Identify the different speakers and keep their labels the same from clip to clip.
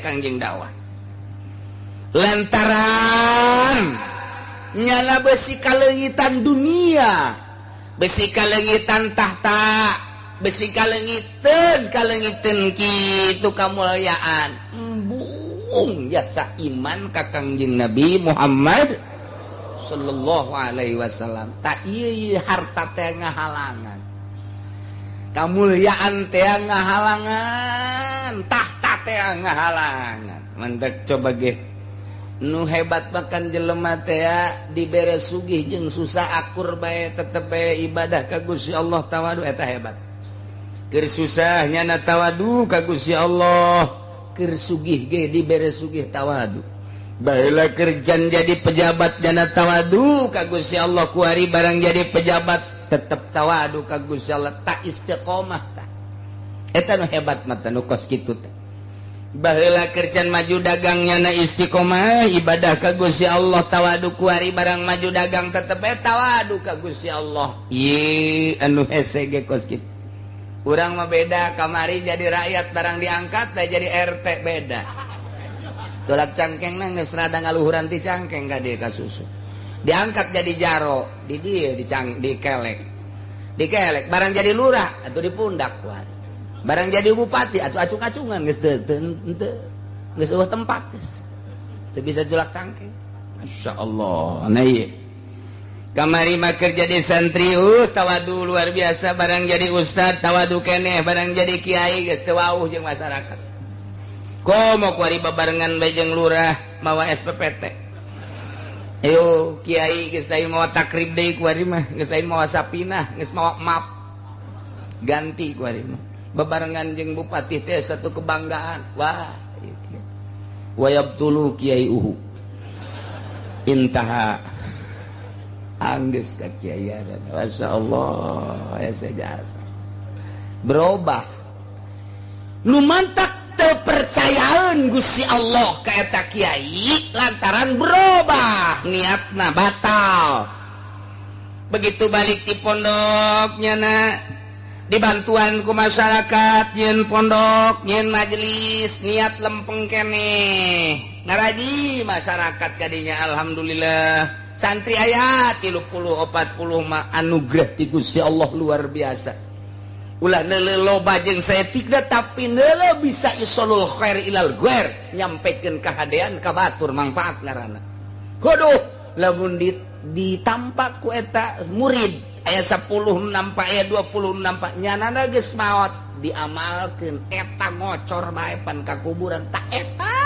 Speaker 1: Kangjeng dakwah. Lantaran nyala besi kaleungitan dunia, besi kaleungitan tahta, besi kaleungiteun kaleungiteun kitu kamulyaan. Embung jasa iman ka Kangjeng Nabi Muhammad sallallahu alaihi wasallam. Tak ieu harta teh ngahalangan, kamulyaan teh ngahalangan, tahta teh ngahalangan. Mentek coba ge nu hebat makan jelema teh dibere sugih jeung susah akur bae tetep bae ibadah ka Gusti Allah tawadu eta hebat. Keur susah nyana tawadu ka Gusti Allah, keur sugih ge dibere sugih tawadu. Baheula kerjaan jadi pejabat nyana tawadu ka Gusti Allah, kuari barang jadi pejabat tetep tawadu ka Gusti Allah, tak istiqomah tah. Eta nu hebat mah nu kos kitu teh. Baheula kerjaan maju dagangnya na istiqomah ibadah ka Gusti Allah tawadu, kuari barang maju dagang tetep bae tawadu ka Gusti Allah. Ieu anu hese ge kos kitu. Urang mah beda, kamari jadi rakyat barang diangkat teh jadi RT beda. Tolak cangkeng geus rada ngaluhuran ti cangkeng ka dieu ka susu. Diangkat jadi jaro di dieu dikelek. Dikelek barang jadi lurah atuh dipundak kuari. Barang jadi bupati atau acung-acungan geus teu geus eueuh tempat geus teu bisa julak cangkeng. Masya Allah. Nah ieu kamari mah keur jadi santri tawadu luar biasa, barang jadi ustad tawadu keneh, barang jadi kiai geus teu wauh jeung masyarakat. Komo kuari babarengan bae jeung lurah mawa SPPT. Ayo kiai geus lain mawa takrib deui kuari mah, geus lain mawa sapinah, geus mawa map. Ganti kuari mah. Bebarengan jeung bupati teh satu kebanggaan. Wah, wayabtulu kiai uhu intaha anggeus ka kiaian. Masya Allah, ya jasa berubah nu mantak teu percayaan Gusti Allah ka eta kiai lantaran berubah niatna batal. Begitu balik ti pondoknya na dibantuan ku masyarakat nyeun pondok nyeun majelis niat lempeng keneh ngaraji masyarakat kadinya. Alhamdulillah santri aya 30 40 mah anugerah ti Gusti Allah luar biasa. Ulah neuleuh loba jeung saeutikna tapi neuleuh bisa isolul khair ilal ghair, nyampekeun kahadean ka batur mangfaat ngaranna. Kuduh lamun ditampak ku eta murid aya 10 nampak aya 20 nampak nyanana geus maot diamalkeun eta ngocor bae pan ka kuburan. Tak eta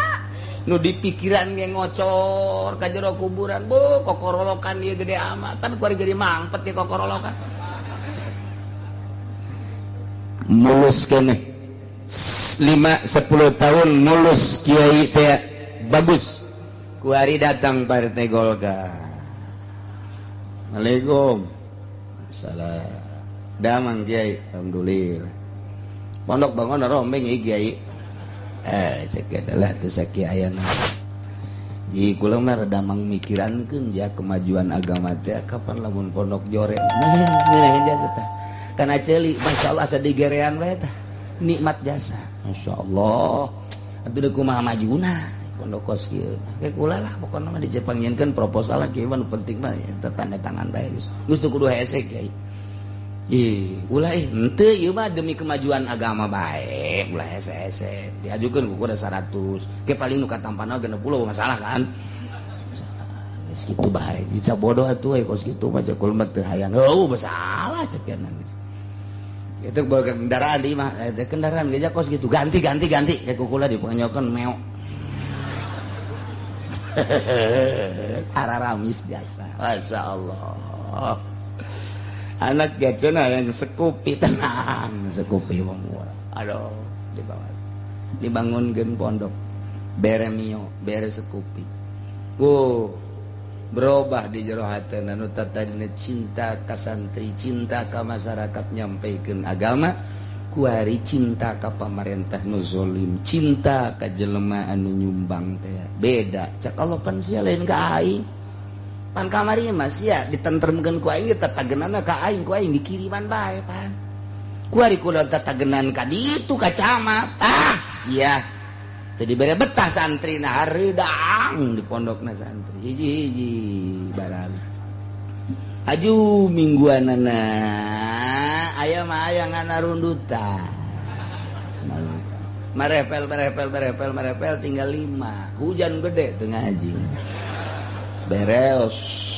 Speaker 1: nu dipikiran ge ngocor ka jero kuburan, bu kokorolokan ieu gede amat pan kuari gede mangpet ye kokorolokan. Mulus keneh 5 10 tahun mulus kiai teh bagus, kuari datang partai Golkar. Assalamualaikum. Salah damang kiai, alhamdulillah pondok bangun rombeng ieu kiai. Cek adalah teu sakiayana ji kula mah rada mangmikirankeun ja kemajuan agama teh kapan lamun pondok jore jasa tah kana ceuli masyaallah asa digerean bae tah nikmat jasa masyaallah atuh deui kumaha majuna pondok kos ieu ke kula lah pokona mah dijepanginkeun proposal kieu mah nu penting mah eta tanda tangan bae geus geus teu kudu hese kiai. Ih, ulah henteu ieu mah demi kemajuan agama bae, ulah hese-hese. Diajukeun ku kuda 100, ke paling nu katampana 60 masalah kan. Masalah geus kitu bae, bisa bodoh atuh we kos kitu mah cek kul mah teu hayang. Heuh, masalah cek geus. Itu bawa kendaraan di mah, kendaraan geus kos kitu ganti ganti ganti ke kukula dipenyokeun meok. Araramis jasa. Masyaallah. Anak gajana yang sekupi tenang, sekupi wong murah. Aduh, dibangun. Dibangunkeun pondok. Bere mio, bere sekupi. Berubah di jero hatena nu tadina cinta ka santri, cinta ka masyarakat nyampaikan agama, kuari cinta ka pamarentah nu zolim, cinta ka jelema anu nyumbang teh. Beda. Cak Allah pan sia lain ka aing. Pan kamari mah sia ditentremkeun ku aing tatagenanna ka aing, ku aing dikiriman bae pan. Kuari kula tatagenan ka ditu ka camat. Ah, sia. Teu dibere betah santri nah hareudang di pondokna santri. Hiji-hiji barang. Aju mingguanana aya mah aya nganarundutan. Marepel marepel marepel marepel tinggal 5. Hujan gede teu ngaji. Beres.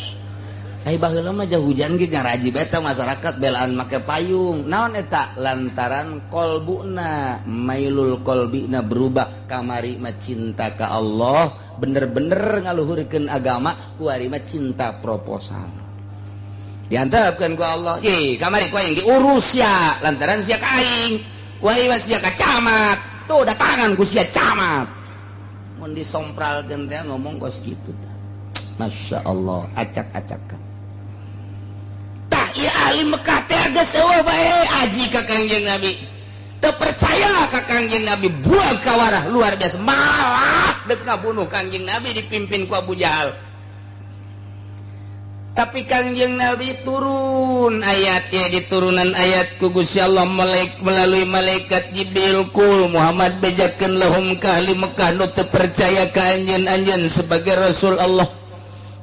Speaker 1: Ai baheula mah jauh hujan ge ngaraji beta masyarakat belaan make payung. Naon eta? Lantaran kolbuna mailul kolbina berubah kamari mah cinta ka Allah, bener-bener ngaluhurkeun agama, kuari mah cinta proposal. Diantepkeun ku Allah, "Ye, kamari ku aing diurus sia, lantaran sia ka aing. Kuari mah sia ka camat. Tuh datangan ku sia camat." Mun disompralkeun teh ngomong kos kitu tah. Masya Allah, acak-acakan. Tah ieu ahli Mekah teh geus eueuh bae aji ka Kangjeng Nabi. Teu percaya ka Kangjeng Nabi, buang kawarah luar biasa, malah dek ngabunuh Kangjeng Nabi dipimpin ku Abu Jahal. Tapi Kangjeng Nabi turun ayatnya, diturunan ayat ku Gusti Allah melalui malaikat Jibril, kul Muhammad bejakeun lahum ka ahli Mekah nu teu percaya ka anjeun-anjeun sebagai Rasul Allah.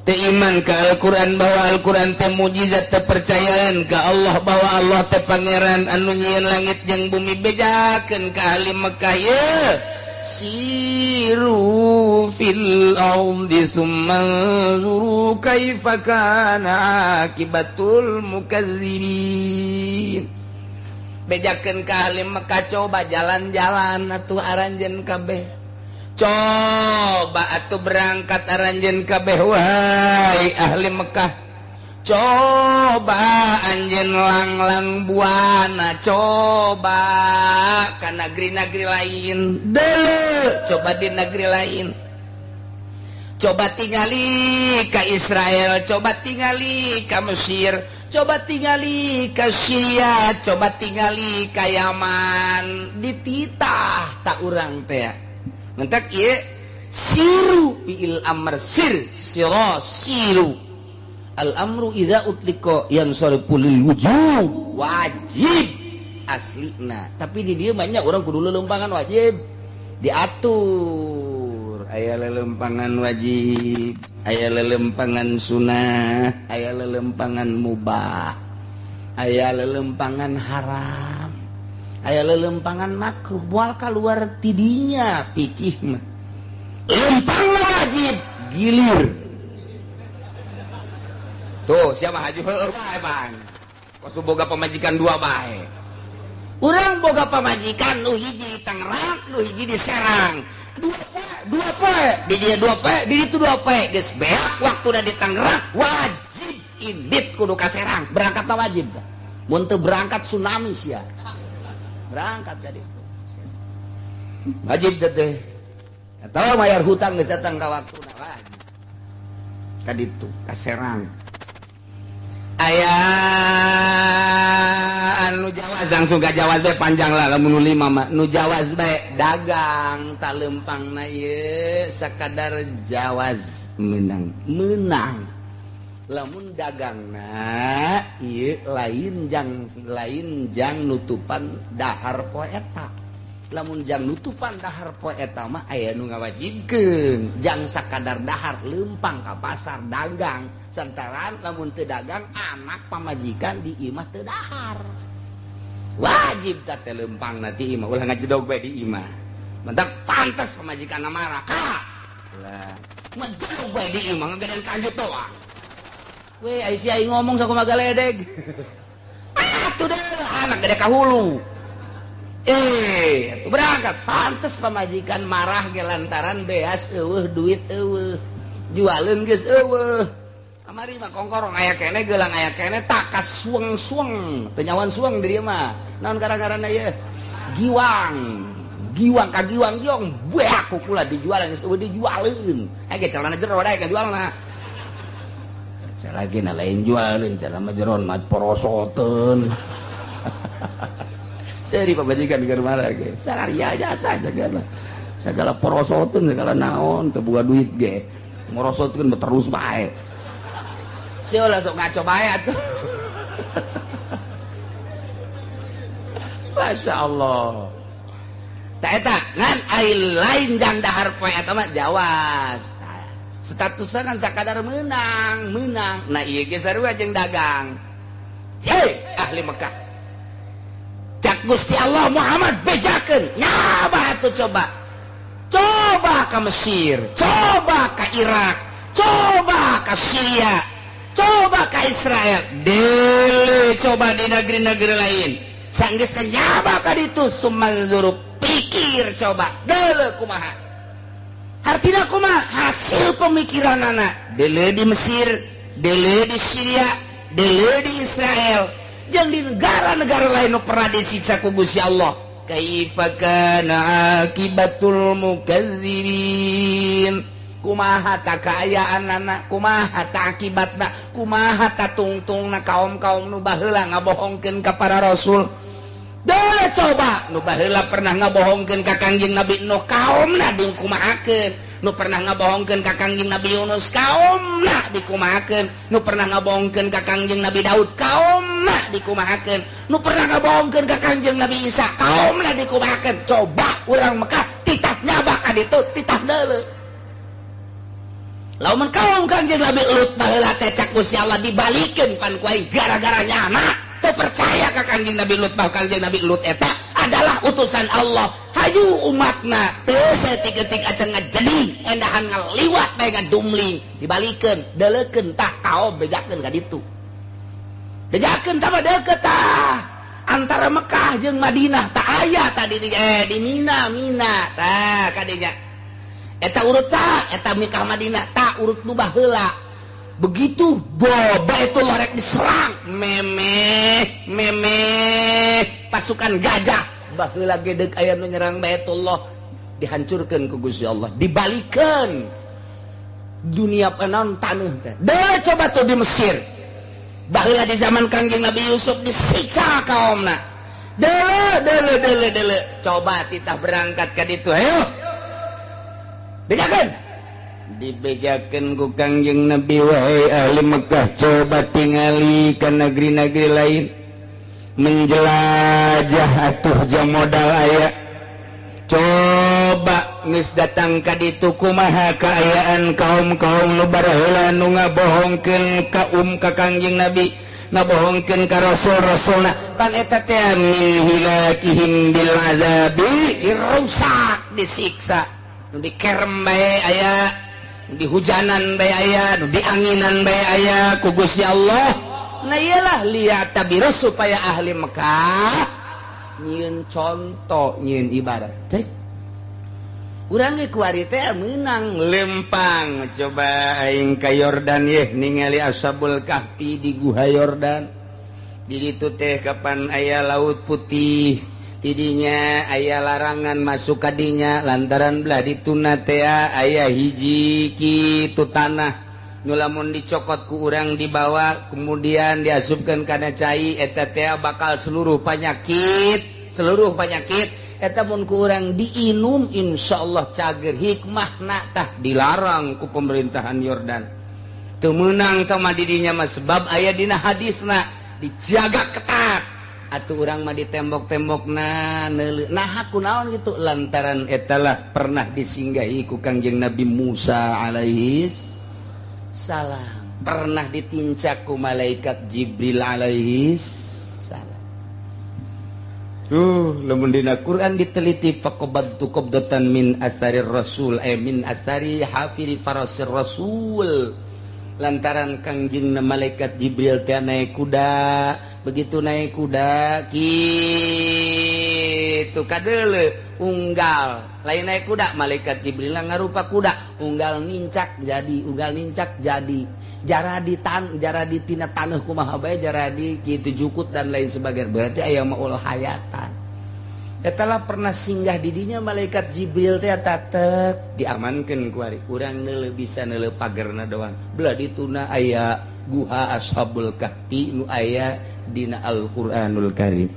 Speaker 1: Teu iman ka Al-Qur'an bahwa Al-Qur'an teh mujizat, teu percayaan ka Allah bahwa Allah teh pangeran anu nyieun langit jeung bumi, bejakeun ka ahli Mekah ye. Siru fil ardi thumma anzuru kaifa kana akibatul mukadzibin. Bejakeun ka ahli Mekah coba jalan-jalan atuh aranjeun kabeh. Coba atuh berangkat aranjeun kabeh wahai ahli Mekah. Coba anjeun langlang buana, coba ka negeri-negeri lain. Deuleu, coba di negeri lain. Coba tingali ka Israel, coba tingali ka Mesir, coba tingali ka Syria, coba tingali ka Yaman. Dititah tak urang teh. Mentak ieu siru fiil amr sir sira siru. Al-amru idza utliqa yansarifu lil wujub, wajib aslina. Tapi di dieu banyak orang kudu lelempangan wajib diatur. Aya lelempangan wajib, aya lelempangan sunah, aya lelempangan mubah, aya lelempangan haram, aya lelempangan makruh. Moal kaluar tidinya pikih mah. Lempang wajib gilir. Tuh, siapa haji heueuh bae, Bang. Kos boga pamajikan dua bae. Urang boga pamajikan nu hiji di Tangerang, nu hiji di Serang. Dua poe, di dieu dua poe, di ditu dua poe. Geus beak waktuna di Tangerang, wajib indit kudu ka Serang. Berangkat wajib tah. Mun teu berangkat tsunami sia. Berangkat ka ditu. Wajib teh. Atawa bayar hutang geus datang ka waktuna wajib. Ka ditu, ka Serang. Aya anu jawaz langsung ka jawaz bae panjang lah lamun nu 5 mah. Nu jawaz bae dagang tak lempangna ieu sakadar jawaz menang. Menang. Lamun dagangna ieu lain jang nutupan dahar poe eta. Lamun jang nutupan dahar poe eta mah aya nu ngawajibkeun jang sakadar dahar lempang ka pasar dagang. Santaran lamun teu dagang anak pamajikan di imah teu dahar. Wajib ta teh lempang na ti imah ulah ngajedog bae di imah. Mentak pantes pamajikan marah ka. Lah, ngajedog bae di imah ngagedean kanjut doang. Weh, ai sia ngomong sakumaha galedeg. Atuh deh anak gede ka hulu. Berangkat pantes pamajikan marah ge lantaran beas eueuh duit eueuh. Jualeun geus eueuh. Kamari mah kongkorong aya keneh geulang aya keneh takas sueng-sueng teu nyawan sueng di dieu mah. Naon gara-garana ieu? Giwang. Giwang ka giwang giong beak kukula dijual geus eueuh dijualeun. Aya ge celana jero dae ka jualna. Lagi na lain jualeun celana jeron mah porosoteun. Seri pamajikan keur marah ge. Sararia jasa segala. Segala porosoteun segala naon teu boga duit ge. Morosotkeun terus bae. Sia ulah sok ngaco bae atuh. Masya Allah. Tak eta ngan ai lain jang dahar poe eta mah jawas. Statusna kan sakadar menang, menang. Nah ieu ge sarua jeung dagang. Hei ahli Mekah. Cak Gusti Allah Muhammad bejakeun. Nyaba atuh coba. Coba ke Mesir, coba ke Irak, coba ke Syria, coba ke Israel. Dele coba di negeri-negeri lain. Sanggeus nyaba ka ditu sumanzuru pikir coba. Dele kumaha. Artina kumaha hasil pemikiran anak. Dele di Mesir, dele di Syria, dele di Israel. Jeung di negara-negara lain nu pernah disiksa ku Gusti Allah. Kaifa kana akibatul mukadzibin? Kumaha ta kaayaan anak, kumaha ta akibatna, kumaha ta tungtungna kaum-kaum nu baheula ngabohongkeun ka para rasul. Dele coba nu baheula pernah ngabohongkeun ka Kangjeng Nabi Nuh, kaumna dikumahakeun. Nu pernah ngabohongkeun ka Kangjeng Nabi Yunus, kaumna dikumahakeun. Nu pernah ngabohongkeun ka Kangjeng Nabi Daud, kaumna dikumahakeun. Nu pernah ngabohongkeun ka Kangjeng Nabi Isa, kaumna dikumahakeun. Coba urang Mekah titah nyaba ka ditu, titah deuleu. Lamun kaum Kangjeng Nabi Lut baheula teh cak Gusti Allah dibalikeun pan ku aing gara-gara nyana teu percaya ka Kangjeng Nabi Lut, bahwa Kangjeng Nabi Lut eta adalah utusan Allah. Hayu umatna teu saeutik-eutik acan ngajedi endahan ngaliwat bae ngadumling dibalikeun deuleukeun tah kaum bejakeun ka ditu. Bejakeun tah mah deukeut tah antara Mekah jeung Madinah tah aya tadi di Mina Mina tah kadinya. Eta urut saha eta Mekah Madinah tah urut nu baheula. Begitu boba itu lorek diserang memeh memeh pasukan gajah baheula gedeg aya nu nyerang Baitullah dihancurkeun ku Gusti Allah, dibalikeun dunia panon taneuh teh. Deui coba tuh di Mesir baheula di zaman Kangjeng Nabi Yusuf disiksa kaumna. Deuleu deuleu deuleu deuleu coba titah berangkat ka ditu ayo bejakeun. Dibejakeun ku Kangjeng Nabi, wahai ahli Mekah, coba tingali ka negeri-negeri lain menjelajah atuh jang modal aya. Coba geus datang ka ditu kumaha kaayaan kaum-kaum nu baheula nu ngabohongkeun ka ka Kangjeng Nabi, ngabohongkeun ka rasul-rasulna. Pan eta teh min hilakihim bil azabi, dirusak, disiksa, nu dikerem bae aya, di hujanan bae aya, nu dianginan bae aya ku Gusti Allah. Nah iyalah lihat tabiru supaya ahli Mekah nyieun contoh, nyieun ibarat teh. Urang ge kuari teh meunang lempang. Coba aing ka Yordan yeh ningali Ashabul Kahfi di Guha Yordan. Di ditu teh kapan aya Laut Putih, tidinya aya larangan masuk kadinya lantaran belah dituna teh aya hiji kitu tanah nu lamun dicokot ku urang dibawa kemudian diasupkeun kana cai eta teh bakal seluruh penyakit eta mun ku urang diinum insyaallah cager. Hikmahna tah dilarang ku pemerintahan Yordan. Teu meunang tah mah didinya mah sebab aya dina hadisna dijaga ketat. Atuh urang mah di tembok-tembokna neuleuh. Nah kunaon gitu lantaran etalah pernah disinggahi ku Kangjeng Nabi Musa alaihi salam, pernah ditincak ku malaikat Jibril alaihi salam. Tuh lamun dina Quran diteliti faqabadtu qabdatan min asarir rasul, min asari hafiri farasir rasul. Lantaran Kangjeng malaikat Jibril teh naik kuda, begitu naik kuda kitu kadeuleu unggal, lain naik kuda malaikat Jibril ngarupa kuda, unggal nincak jadi, unggal nincak jadi, jara di tan, jara di tina taneuh kumaha bae, jara di kitu jukut dan lain sebagainya. Berarti aya maul hayatan. Etalah pernah singgah didinya malaikat Jibril teh tatek diamankeun ku ari urang neuleuh bisa neuleuh pagerna doang. Belah dituna aya guha Ashabul Kahfi nu aya dina Al-Qur'anul Karim.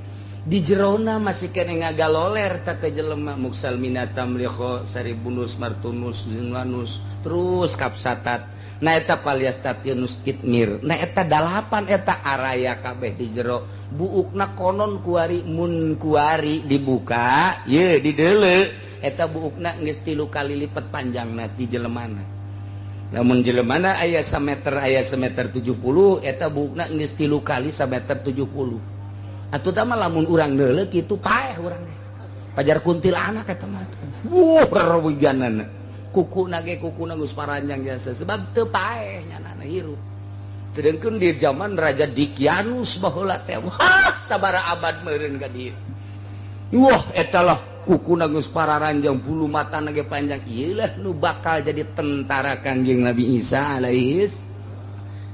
Speaker 1: Di jerona masih kene ngagaloler tata jelema muksal minatam liho saribunus martunus zinwanus terus kapsatat. Na eta paliastationus kitmir. Na eta dalapan eta araya kabeh di jero. Buukna konon kuari mun kuari dibuka ye dideule eta buukna geus 3 kali lipat panjangna ti jelemana. Lamun jelemana aya sameter aya semeter 70 eta buukna geus 3 kali sameter 70. Atuh tah mah lamun urang neuleuh kitu paeh urang ge. Pajar kuntilanak eta mah. Wuh rewiganana. Kukuna ge kukuna geus paranjang jasa sebab teu paeh nyanana hirup. Sedengkeun di zaman Raja Dikianus baheula teh. Wah, sabaraha abad meureun ka dieu. Wah, eta lah kukuna geus pararanjang bulu matana ge panjang. Ieu lah nu bakal jadi tentara Kangjeng Nabi Isa alaihis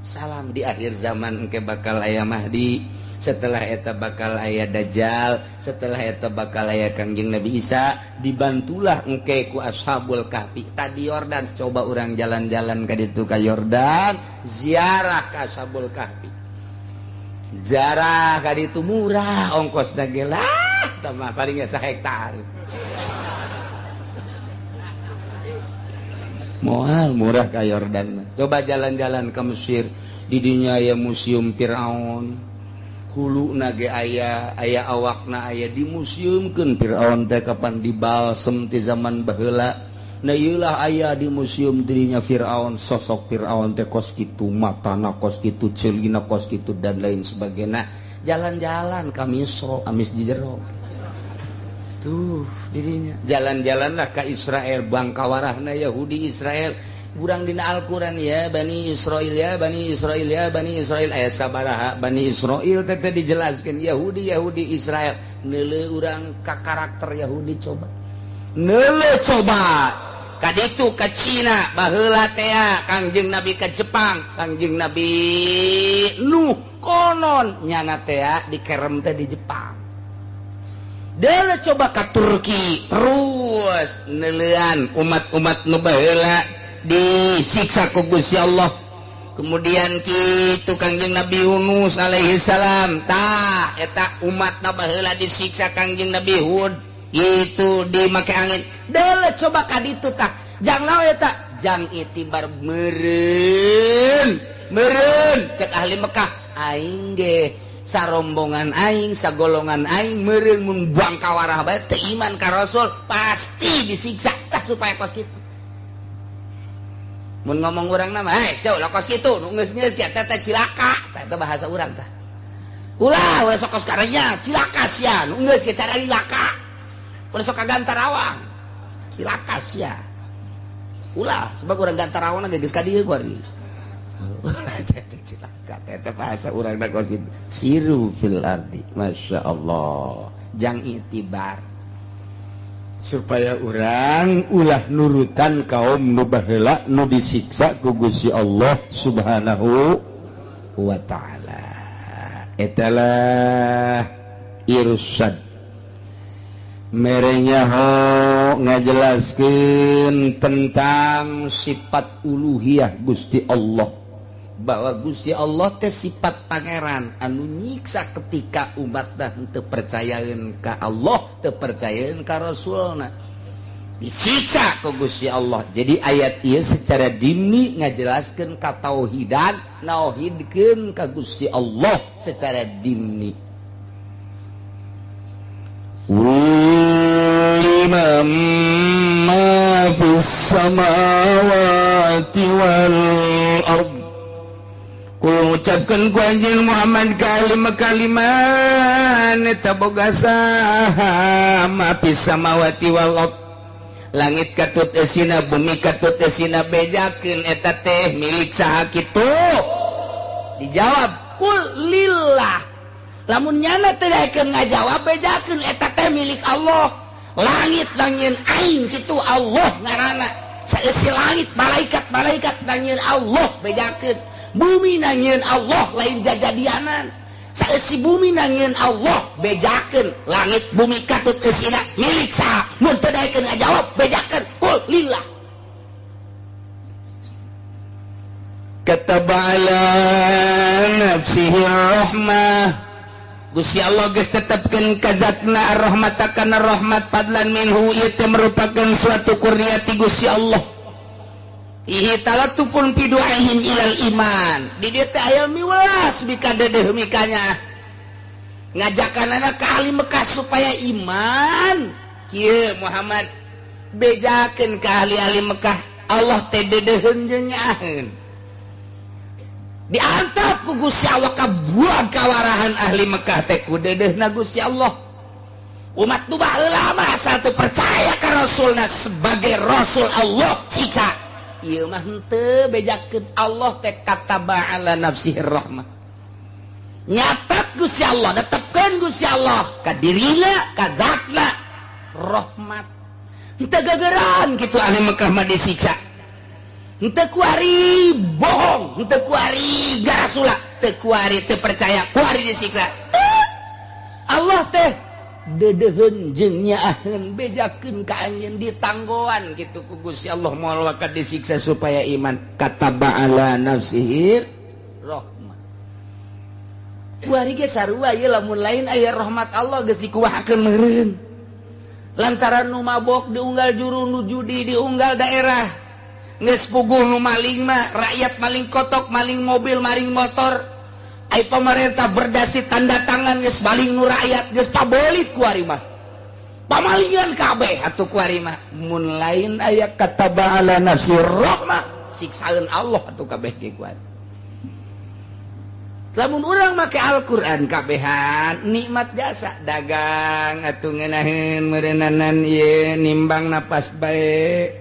Speaker 1: salam di akhir zaman engke bakal aya Mahdi. Setelah eta bakal aya Dajjal, setelah eta bakal aya Kangjeng Nabi Isa, dibantulah engke ku Ashabul Kahfi. Tadi Yordan, coba urang jalan-jalan ka ditu ka Yordan, ziarah ka Ashabul Kahfi. Ziarah ka ditu murah ongkosna ge lah, tah mah palingnya sahektar. Moal murah ka Yordan. Coba jalan-jalan ke Mesir, di dinya aya Museum Firaun. Hulu nage aya aya awakna aya dimuseumkeun Firaun teh kapan dibalsem ti zaman baheula. Nah ieu lah aya di museum dirinya Firaun, sosok Firaun teh kos kitu, matana kos kitu, ceulina kos kitu dan lain sebagainya. Jalan-jalan ka Misro, amis di jero. Tuh dirinya. Jalan-jalanlah ka Israel, bangkawarahna Yahudi Israel. Urang dina Al-Qur'an ya Bani Israil ya Bani Israil ya Bani Israil aya sabaraha Bani Israil teh dijelaskeun Yahudi Yahudi Israel neuleuh urang ka karakter Yahudi coba neuleuh coba ka ditu ka Cina baheula teh Kangjeng Nabi ka Jepang Kangjeng Nabi Nuh konon nyana teh dikerem teh di Jepang. Deuleuh coba ka Turki terus neuleuan umat-umat nu baheula disiksa ku Gusti Allah. Kemudian kitu Kangjeng Nabi Yunus alaihi salam tah eta umatna baheula disiksa Kangjeng Nabi Hud gitu dimake angin. Deuleuh coba ka ditu tah jang naon eta jang itibar meureun meureun cek ahli Mekah aing ge sarombongan aing sagolongan aing meureun mun bangkawarah bae teu iman ka Rasul pasti disiksa tah supaya kos kitu. Mun ngomong urang nama, hei, sia ulah kos kitu, nu geus-geus ge teh cilaka, tah eta bahasa urang tah. Ulah, ulah sok kos karenya, cilaka sia, nu geus ge cara cilaka. Ulah sok ka Gantarawang. Cilaka sia. Ulah, sebab urang Gantarawang ge geus ka dieu kuari. Ulah teh cilaka, teh bahasa urang na kos kitu. Siru fil ardi, Masya Allah. Jang itibar. Supaya orang ulah nurutan kaum nu baheula nu disiksa ku Gusti Allah Subhanahu wa ta'ala. Etalah irsad merenya ho ngajelaskeun tentang sifat uluhiyah Gusti Allah, bahwa Gusti Allah teh sifat pangeran anu nyiksa ketika umat dah teu percayaeun ka Allah, teu percayaeun ka Rasulna, disiksa ku Gusti Allah. Jadi ayat ieu secara dini ngajelaskeun ka tauhidan, nauhidkeun ka Gusti Allah secara dini. Liman ma fis samawati wal ardh. Ku ucapkan ku anjeun Muhammad kalima-kaliman eta boga saha ma fis samawati wal ardh. Langit katut esina, bumi katut esina, bejakeun eta teh milik saha kitu? Dijawab kul lillah. Lamun nyana teh daekeun ngajawab bejakeun eta teh milik Allah. Langit nangieun aing kitu Allah ngaranna. Saeusi langit malaikat-malaikat nangieun Allah bejakeun. Bumi nangieun Allah lain jajadianan. Saeusi bumi nangieun Allah bejakeun. Langit bumi katut eusina milik saha? Mun teu daekeun ngajawab bejakeun kul lillah. Kataba ala nafsihi rahmah. Gusti Allah geus tetepkeun ka zatna ar-rahmat kana rahmat fadlan minhu ieu teh merupakan suatu kurnia ti Gusti Allah. Ihi talatufun fi du'aihim ilal iman. Di dieu teh aya miwelas bikadedeuh mikanya. Ngajakanana ka ahli Mekah supaya iman. Kieu Muhammad bejakeun ka ahli-ahli Mekah Allah teh dedeuheun jeung nyaaheun. Diantap ku Gusti Allah kabuang kawarahan ahli Mekah teh ku dedeuhna Gusti Allah. Umat nu baheula mah asa teu percaya ka Rasulna sebagai Rasul Allah siksa. Ieu mah henteu bejakeun Allah teh kataba ala nafsihi rahmah. Nyatat Gusti Allah, netepkeun Gusti Allah ka dirina, ka zatna rahmat. Henteu gegeran kitu ahli Mekah mah disiksa. Henteu kuari bohong, henteu kuari garasula, teu kuari teu percaya, kuari disiksa. Allah teh dedeuheun jeung nyaaheun bejakeun ka anjeun ditanggoan kitu ku Gusti Allah moal wakat disiksa supaya iman. Kataba ala nafsihi rahmah. Kuari ge sarua ieu lamun lain aya rahmat Allah geus dikuahakeun meureun. Lantaran nu mabok diunggal juru, nu judi diunggal daerah. Geus puguh nu maling mah, rakyat maling kotok, maling mobil, maling motor. Ai pemerintah berdasi tanda tangan geus maling nu rakyat, geus pabelit ku ari mah. Pamalingan kabeh atuh ku ari mah. Mun lain aya kataba ala nafsi rahmah, siksaeun Allah atuh kabeh ge ku ari. Lamun urang make Al-Qur'an kabehan nikmat jasa dagang atuh ngeunaheun meureunnanan ieu nimbang napas bae.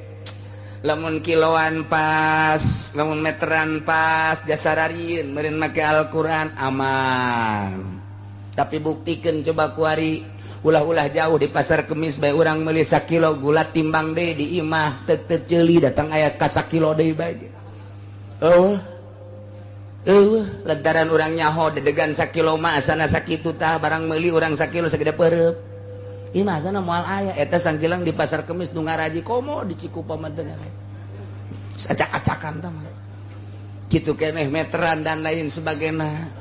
Speaker 1: Lamun kiloan pas, lamun meteran pas, jasa rarieun meureun make Al-Qur'an aman. Tapi buktikeun coba kuari ulah-ulah jauh di pasar Kemis bae urang meuli sakilo gula timbang deui di imah teu teu ceuli datang aya ka sakilo deui bae. Eueuh. Eueuh, lantaran urang nyaho dedegan sakilo mah asana sakitu tah barang meuli urang sakilo sagede peureub. Imah asana moal aya eta sangkilang di pasar Kemis nu ngaraji komo di Cikupa mah teh. Acak-acakan tah mah. Kitu keneh meteran dan lain sebagainya.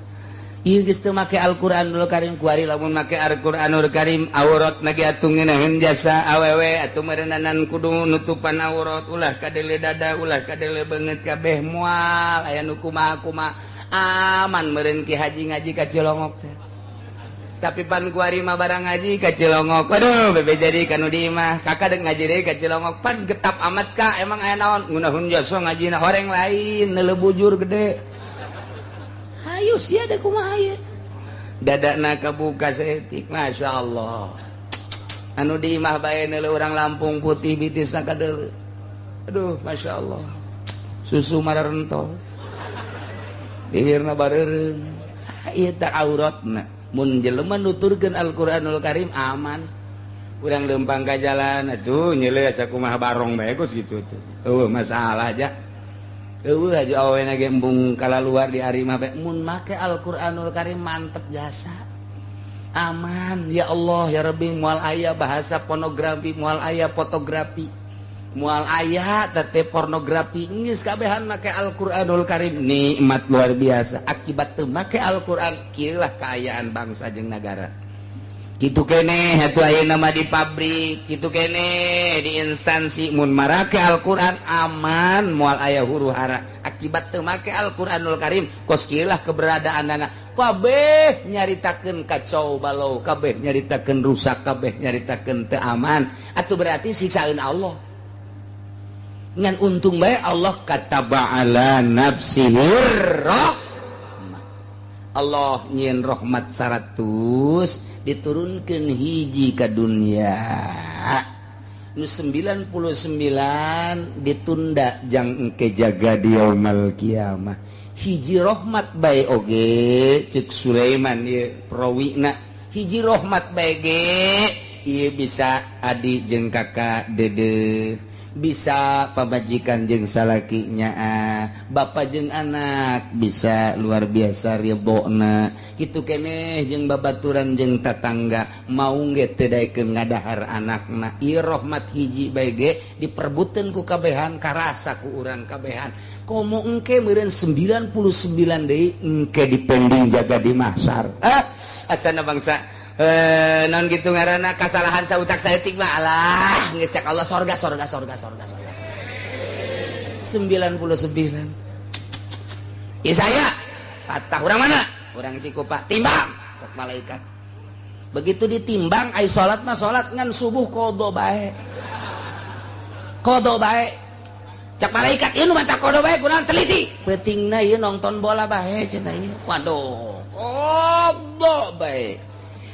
Speaker 1: Ieu geus teu make Al-Qur'anul Karim kuari lamun make Al-Qur'anul Karim aurat na ge atuh ngeunaheun jasa awewe atuh meureunnanan kudu nutupan aurat ulah kadele dada ulah kadele beungeut kabeh moal aya nu kumaha-kumaha aman meureun ki haji ngaji ka Cilongok teh. Tapi pan kuari mah barang ngaji ka Cilongok. Aduh bebe jadi kanu di imah kakak deuk ngaji deui ka Cilongok pan getap amat ka emang aya naon ngeunaheun jasa ngajina horeng lain neuleuh bujur gede. Ayo sia da kumaha ieu dadana kabuka saeutik Masya Allah anu di imah bae neuleuh urang Lampung putih bitisna kadeuleu aduh Masya Allah susu mararentol bibirna bareureun ieu teh auratna mun jelema nuturkeun Al-Qur'anul Karim aman urang leumpang ka jalan atuh nyeuleuh asa kumaha barong bae geus kitu tuh eueuh masalah aja. Eueuh aja awena ge embung kalaluar di ari mah bae mun make Al-Qur'anul Karim mantep jasa aman ya Allah ya Rabbi moal aya bahasa pornografi moal aya fotografi moal aya teh pornografi geus kabehan make Al-Qur'anul Karim nikmat luar biasa akibat teu make Al-Qur'an kieu lah kaayaan bangsa jeung nagara. Kitu keneh atuh ayeuna mah di pabrik, kitu keneh di instansi mun marake Al-Qur'an aman moal aya huru hara. Akibat teu make Al-Qur'anul Karim kos kieu lah keberadaanana. Kabeh nyaritakeun kacau balau, kabeh nyaritakeun rusak, kabeh nyaritakeun teu aman. Atuh berarti siksaeun Allah. Ngan untung bae Allah kataba ala nafsihi rahmah. Allah nyieun rahmat 100 diturunkan hiji ke dunia nu 99 ditunda jang engke jaga di yaumul kiamah hiji rahmat bae oge cek Sulaiman ieu prawina hiji rahmat bae ge ieu bisa adi jeung kakak dede Bisa pamajikan jeung salakinya, bapak jeung anak bisa luar biasa ridhona. Kitu keneh jeung babaturan jeung tatangga mau ge teu daekeun ngadahar anakna. Ieu rahmat hiji bae ge diperbutkeun ku kabehan, karasa ku urang kabehan. Komo engke meureun 99 deui engke dipending jaga di mahsar. Ah, asana bangsa non gitu ngaranna kasalahan sautak saeutik mah alah geus cak Allah sorga sorga sorga sorga sorga 99. Isaya patah urang mana? Urang Cikupa timbang cak malaikat. Begitu ditimbang ai salat mah salat ngan subuh qada bae. Qada bae. Cak malaikat ieu nu mata qada bae kunaon teliti. Peutingna ieu nonton bola bae cenah ieu. Waduh, qada bae.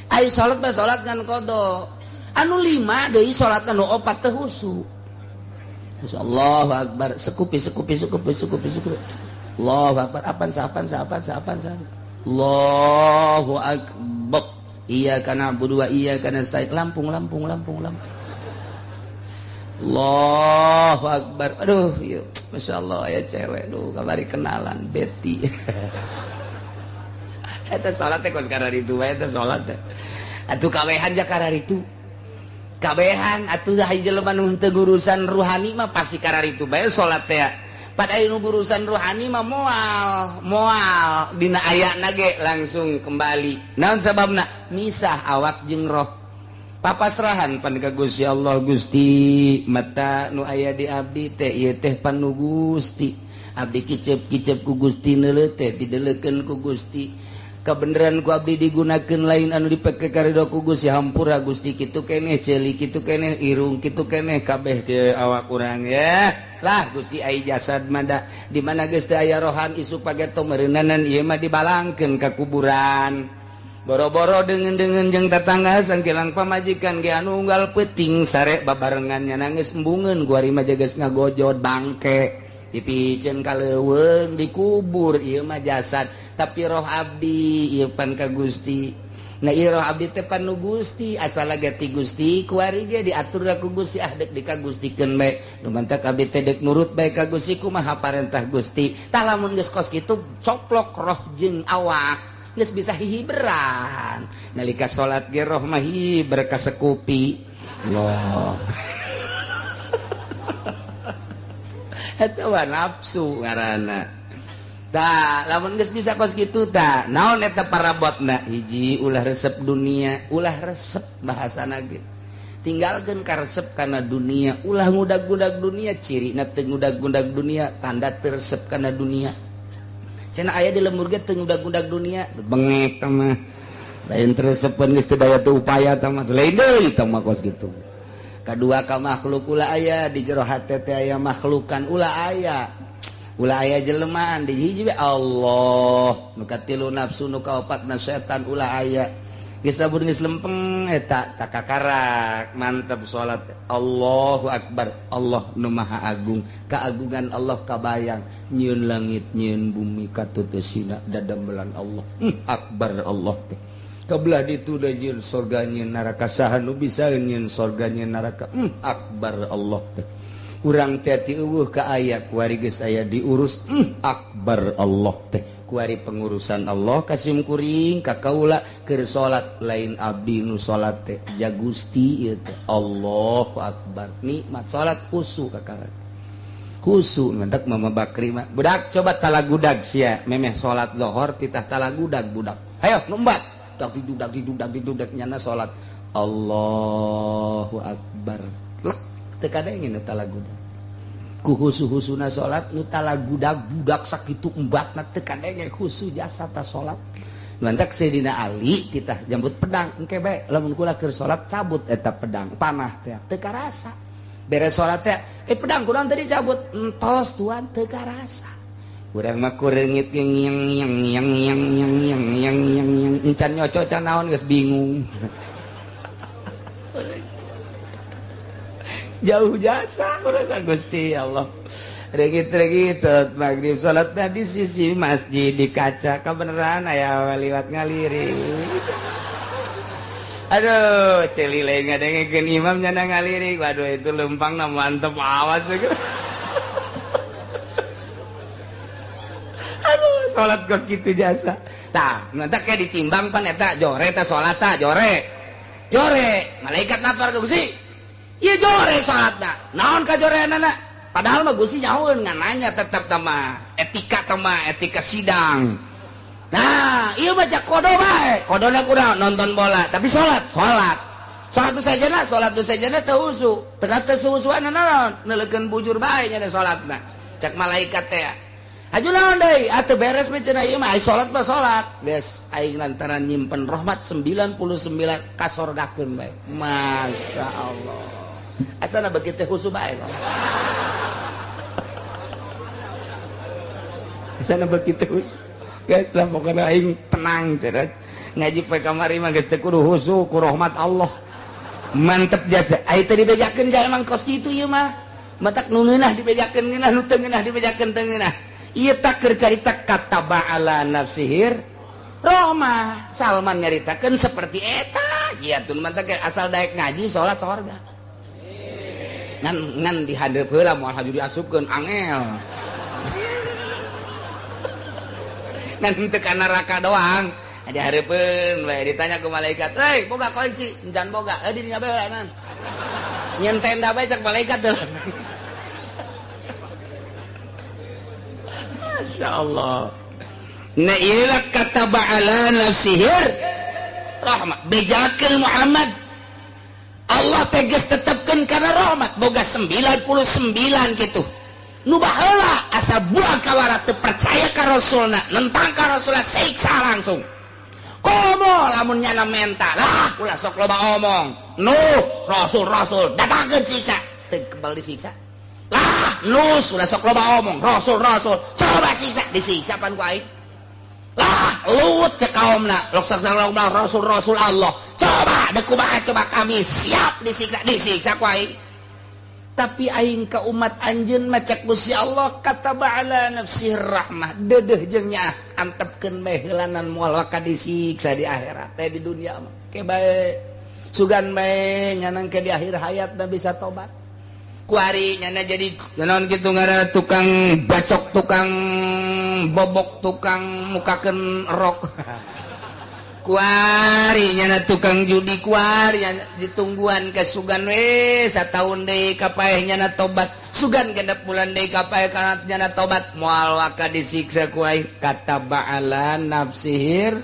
Speaker 1: Ayo salat mah salat ngan qada. Anu 5 deui salat anu 4 teu husu. Allahu akbar, sekupi sekupi sekupi sekupi sekupi. Allahu akbar, apan sapan sapan sapan sapan. Allahu akbar. Iyyaka na'budu wa iyyaka nasta'in. Lampung lampung lampung lampung. Allahu akbar. Aduh, ieu masyaallah aya cewek duh kamari kenalan Betty. Eta salat teh kos kararitu wae eta salat teh. Atuh kabehan ja kararitu. Kabehan atuh hiji jelema nu henteu urusan ruhani mah pasti kararitu bae salat teh. Pada anu urusan ruhani mah moal, moal dina ayana ge langsung kembali. Naon sababna? Misah awak jeung roh. Papasrahan pan ka Gusti Allah, Gusti mata nu aya di abdi teh ieu teh pan nu Gusti. Abdi kicep-kicep ku Gusti neuleuh teh dideleukeun ku Gusti. Kebenaran ku abdi digunakan lain anu dipake karido ku Gusti, hampura Gusti kitu keneh ceuli kitu keneh irung kitu keneh kabeh ke awak urang ya lah Gusti ai jasad mah di mana geus teu aya rohan isuk pageto meureunanan ieu mah dibalangkeun ka kuburan boro-boro deungeun-deungeun jeung tatangga sangkilang pamajikan ge anu unggal peuting sare babarengan nya nangis embungeun guari mah geus ngagojod bangke dipiceun ka leuweung dikubur ieu mah jasad tapi roh abdi ieu pan ka Gusti. Nah ieu roh abdi teh pan nu Gusti asal ge ti Gusti kuari ge diatur ku Gusti ah deuk dikagustikeun bae nu mantak abdi teh deuk nurut bae ka Gusti kumaha parentah Gusti. Tah lamun geus kos kitu coplok roh jeung awak geus bisa hihiberan nalika salat ge roh mah hiber ka sekupi. Allah eta mah nafsu ngaranna. Tah lamun geus bisa kos kitu tah naon eta parabotna hiji ulah resep dunia, ulah resep bahasana ge. Tinggalkeun karesep kana dunia, ulah ngudag-ngudag dunia, cirina teu ngudag-ngudag dunia, tanda teu resep kana dunia. Cenah aya di lembur ge teu ngudag-ngudag dunia, bengek tah mah. Lain teu resepeun geus teu daya teu upaya tah mah. Lain deui tah mah kos kitu. Kadua ka makhluk ulah aya di jero hate teh aya makhlukan ulah aya. Ulah aya jelemaan di hiji Allah nu katilu nafsu nu kaopatna setan ulah aya. Geus lamun geus lempeng eta takakarak mantep salat. Allahu akbar, Allah nu maha agung, keagungan Allah kabayang nyieun langit nyieun bumi katuteusina dadamelan Allah. Akbar Allah teh. Kebelah ditu da nyieun sorga nyieun neraka saha nu bisa nyieun sorga nyieun neraka. Akbar Allah teh. Urang teh ti eueuh ka aya kuari geus aya diurus. Akbar Allah teh. Kuari pengurusan Allah kasim kuring ka kaula keur salat lain abdi nu salat teh ja Gusti ieu teh. Allahu akbar. Nikmat salat khusu kakarak. Khusu mantak Mama Bakri mah. Budak coba talagudag sia memeh salat zuhur titah talagudag budak. Hayo numbat. Dak didudak didudak didudak nyana salat Allahu akbar. Lek teu kadengin talagudag. Ku husu-husuna salat nu talagudag budak sakitu embatna teu kadenge khusu jasa ta salat. Mantak Sayyidina Ali titah jambut pedang engke bae lamun kula keur salat cabut eta pedang panah teh teu karasa. Beres salat teh pedang kurang tadi cabut entos tuan teu karasa. Urang mah kureungit yang yang yang yang yang yang yang yang yang yang encan nyoco can naon geus bingung. Jauh jasa urang ka Gusti Allah. Regit-regit salat maghrib salatna di sisi masjid di kaca kebenaran aya liwat ngalirik. Aduh, celile ngadengekeun imam nyana ngalirik. Waduh, itu lempangna mantep awas. Aduh, salat kos kitu jasa. Tah, nanti kayak ditimbang pan eta jore ta salat ta jore. Jore, malaikat lapar ke Gusti. Ieu jore salatna. Naon ka joreanana? Padahal mah Gusti nyahoeun ngan nanya tetep tama etika tama etika sidang. Nah, ieu mah jak kodo bae. Kodona kurang nonton bola, tapi salat, salat. Salat sajana, salat sajana teu husu. Teu teu suhusuan naon? Neuleukeun bujur bae nya salatna. Cek malaikat teh. Aju naon deui? Atuh beres mah cenah ieu mah ai salat mah salat. Geus aing lantaran nyimpen rahmat 99 kasorgakeun bae. Masya Allah. Asana begitu husu bae. Asana begitu husu. Geus lah pokona aing tenang cenah. Ngaji poe kamari mah geus teu kudu husu ku rahmat Allah. Mantep jasa. Ai teu dibejakeun ja emang kos kitu ieu mah. Matak nu ngeunah dibejakeun ngeunah, nu teu ngeunah dibejakeun teu ngeunah. Ieu tak keur carita kataba ala nafsihir rahmah. Salman nyaritakeun seperti eta. Ieu tun mantak asal daek ngaji salat sorga. Ngan ngan dihadeup heula moal haju diasupkeun angel. Ngan teu ka neraka doang. Dihareupeun we ditanya ku malaikat, "Hei, boga kunci?" "Encan boga." "Eh, di dinya bae heula." Nyen tenda bae cek malaikat teh. Masya Allah. Nah iyalah kata ba'ala nafsihir rahmat. Bejakeun Muhammad. Allah tegas tetapkan karena rahmat. Boga 99 gitu. Nu baheula asa buang kawara teu percaya ka Rasulna, nentang ka Rasulna siksa langsung. Komo lamun nyana menta lah ulah sok loba omong. Nu Rasul-rasul datangkeun siksa, teu kebal disiksa. Lah nus ulah sok loba omong, Rasul-rasul coba siksa, disiksa pan ku aing. Lah Lut cek kaumna, lok sok loba Rasul-rasul Allah. Coba deuk kumaha coba kami siap disiksa, disiksa ku aing. Tapi aing ka umat anjeun mah cek Gusti Allah kataba ala nafsihi rahmah. Deudeuh jeung nyaah antepkeun bae heulanan moal waka disiksa di akhirat teh di dunia mah. Ke bae sugan bae nyanang ke di akhir hayatna bisa tobat. Kuari nyana jadi naon kitu ngaranna tukang bacok, tukang bobok, tukang mukakeun rok. Kuari nyana tukang judi, kuari nyana ditungguan ke sugan we sataun deui kapaeh nyana tobat. Sugan genep bulan deui kapaeh kana nyana tobat moal waka disiksa ku aing. Kataba ala nafsihir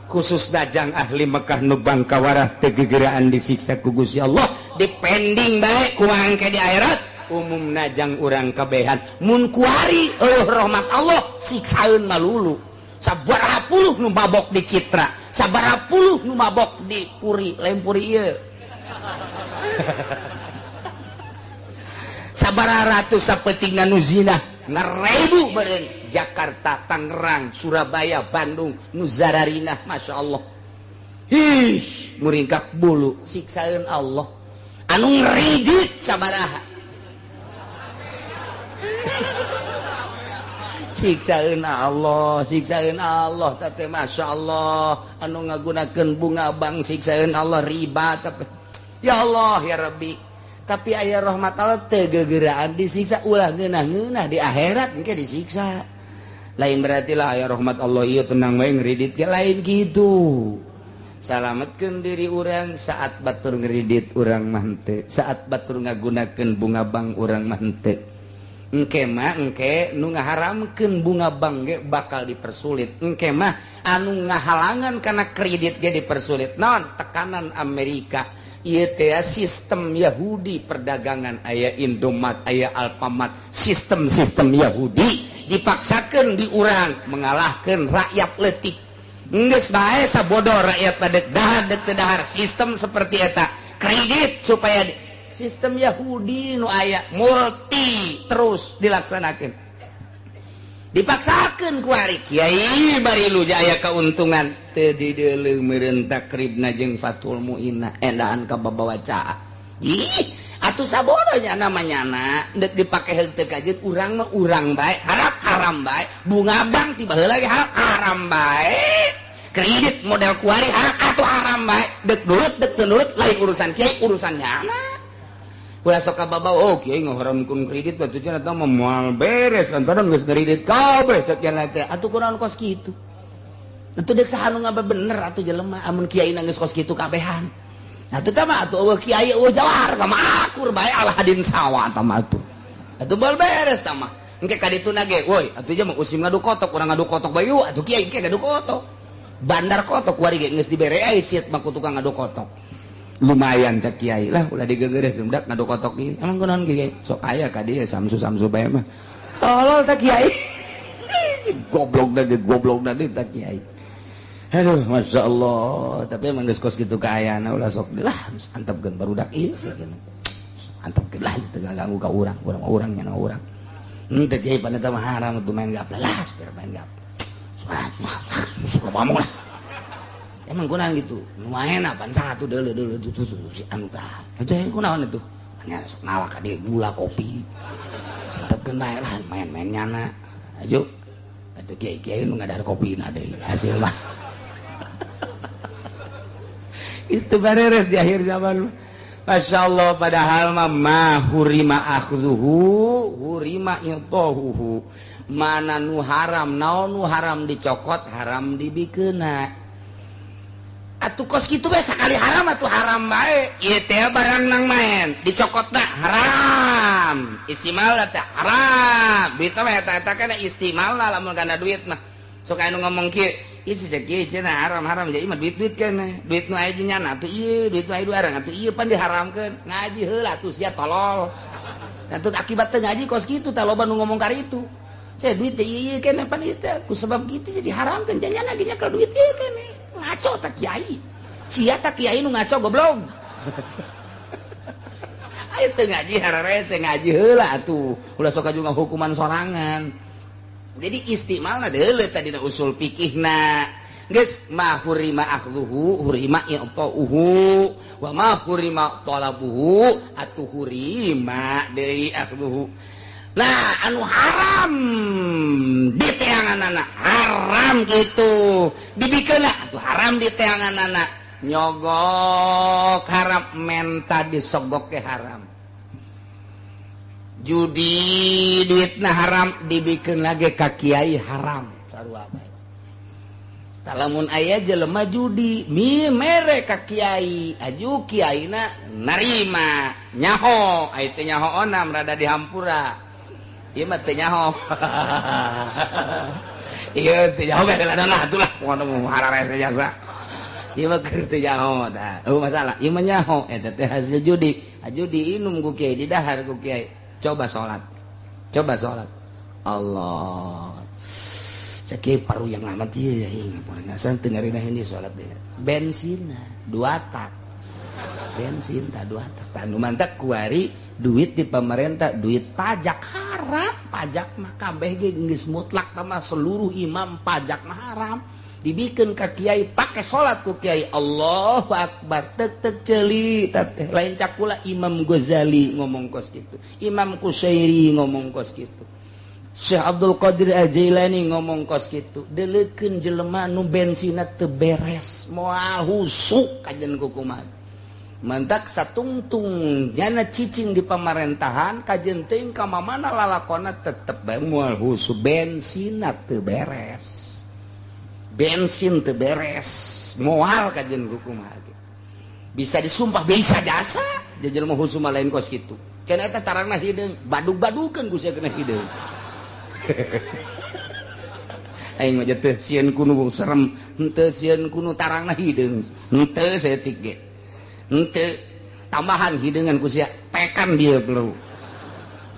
Speaker 1: khusus dajang ahli Mekah nu bangkawarah teu gegeraan disiksa ku Gusti Allah. Dipending bae kumaha engke di akhirat umum najang urang kabehan mun kuari eueuh rahmat Allah siksaeun malulu. Sabaraha puluh nu mabok di Citra, sabaraha puluh nu mabok di Puri, lain Puri ieu. Sabaraha ratus sapetingna nu zina, ngarebu meureun Jakarta, Tangerang, Surabaya, Bandung nu zararinah, Masya Allah. Ih, muringkak bulu siksaeun Allah. Anu ngridit sabaraha. Siksaeun Allah, siksaeun Allah teh Masya Allah. Anu ngagunakeun bunga bank siksaeun Allah, riba tapi ya Allah ya Rabbi. Tapi aya rahmat Allah teu gegeraan disiksa ulah ngeunah-ngeunah di akhirat engke disiksa. Lain berarti lah aya rahmat Allah ieu tenang wae ngridit ge lain kitu. Salametkeun diri urang saat batur ngridit urang mah henteu, saat batur ngagunakeun bunga bank urang mah henteu. Engke mah engke nu ngaharamkeun bunga bank ge bakal dipersulit. Engke mah anu ngahalangan kana kredit ge dipersulit. Naon tekanan Amerika ieu teh sistem Yahudi perdagangan aya Indomaret aya Alfamart, sistem-sistem Yahudi dipaksakeun di urang mengalahkeun rakyat leutik. Geus bae sabodo rakyat pada dahar deuk teu dahar sistem seperti eta. Kredit supaya sistem Yahudi nu aya multi terus dilaksanakan. Dipaksakeun ku ari kiai bari lu aya keuntungan teu dideuleu meureun takribna jeung Fathul Muinna endaan ka babawa caah. Ih, atuh sabodo nya namanya na deuk dipake henteu kajeun urang mah urang bae, harap haram bae, bunga bank tiba heula ge haram bae. Kredit model kuari haram atuh haram bae. Dek nurut dek teu nurut lain urusan kiai, urusannya anak. Ulah sok kababaw, oh kiai ngaharamkeun kredit batu cenah tah mah moal beres lantaran geus kredit kabeh cek cenah teh. Atuh kunaon kos kitu? Atuh deuk saha nu ngabebener atuh jelema amun kiai geus kos kitu kabehan. Atuh tah mah atuh eueuh kiai eueuh jawar tah mah akur bae ala hadin sawa tah mah atuh. Atuh bal beres tah mah. Engke ka dituna ge, woi atuh nya mah usim ngadu kotok, urang ngadu kotok bae yuk atuh kiai engke ngadu kotok. Bandar kotok kuari ge geus dibere ai siet mah ku tukang ngadu kotok. Lumayan cek kiai lah ulah digegereh budak ngadu kotok ieu. Emang kunaon kiai? Sok aya ka dieu samsu-samsu bae mah. Tolol tah kiai. Goblok da deui tah kiai. Aduh, Masya Allah. Tapi emang geus kos kitu kaayana ulah sok lah antepkeun barudak ieu sakeuna. Antepkeun lah teu ganggu ka urang, urang-urang nya urang. Henteu kiai pan eta mah haram atuh main gapleh lah, biar main gapleh. Susah ngomong lah. Emang kunaon gitu? Nu maena pan satu deuleu-deuleu tuh si anu tah. Itu kunaon itu? Nya sok nalak ka dieu gula kopi. Santepkeun bae lah main-main nyana. Ayo. Atuh kiai-kiai nu ngadahar kopina deui hasil mah. Itu beres di akhir zaman. Masya Allah, padahal mah ma hurima akhzuhu hurima intahuhu. Mana nu haram, naon nu haram dicokot, haram dibikeuna. Atuh kos kitu bae sakali haram atuh haram bae. Ieu teh barang nang main, dicokotna haram. Istimal teh haram. Duit mah eta-eta kana istimal lamun kana duit mah. Sok anu ngomong kieu, isi cek kieu cenah haram-haram jadi mah duit-duit kana. Duit nu aya nyana atuh ieu, duit nu aya arang atuh ieu pan diharamkeun. Ngaji heula atuh sia tolol. Atuh akibat teu ngaji kos kitu tah loba nu ngomong karitu. Saya duit teh ieu kana pan ieu teh ku sebab kitu jadi haramkeun janya lagi nya kalau duit ieu kana. Ngaco tak kiai. Sia tak kiai nu ngaco goblok. Ayo teu ngaji hararese ngaji heula atuh. Ulah sok juga hukuman sorangan. Jadi istimalna deuleu tadina usul fikihna. Geus ma hurima akhluhu hurima i'tauhu wa ma hurima talabuhu atuh hurima deui akhluhu. Nah, anu haram diteanganana haram gitu. Dibikeun atuh haram diteanganana. Nyogok haram, menta disogok ke haram. Judi duitna haram dibikeun lagi ka kiai haram sarua bae. Talamun aya jelema judi mi mere ka kiai, aju kiaina narima nyaho, ai teh nyaho onam rada dihampura. Ieu mah teu nyaho. Ieu teu nyaho bae lah atuh lah ngono hararese jasa. Ieu mah keur teu nyaho tah. Eueuh masalah, ieu mah nyaho eta teh hasil judi. Aju diinum ku kiai, didahar ku kiai. Coba sholat, coba sholat. Allah, cek paru yang amat sih ya ini. Pengasan dengerin ini sholat deh. Bensin dua tak, bensin tak dua tak. Tanu mantak kuari duit di pemerintah, duit pajak haram, pajak mah kabeh ge geus mutlak mah seluruh imam pajak mah haram. Dibikeun ka kiai pake salat ku kiai Allahu akbar tek tek ceuli teh lain cakula Imam Ghazali ngomong kos kitu, Imam Qusyairi ngomong kos kitu, Syekh Abdul Qadir Al-Jailani ngomong kos kitu. Deleukeun jelema nu bensinna teu beres moal husuk kajen kukumaha. Mantak satungtung nyana cicing di pamarentahan kajen teuing ka mamana lalakona tetep bae moal husuk bensinna teu beres. Bensin teu beres moal kajen kukumaha. Bisa disumpah bisa jasa jelema husuk mah lain kos kitu. Cenah eta tarangna hideung badug-badukeun ku sia kena hideung. Aing mah teu sieun kunu serem, henteu sieun kunu tarangna hideung, henteu saeutik ge. Henteu tambahan hideungan ku sia pekan dieu perlu.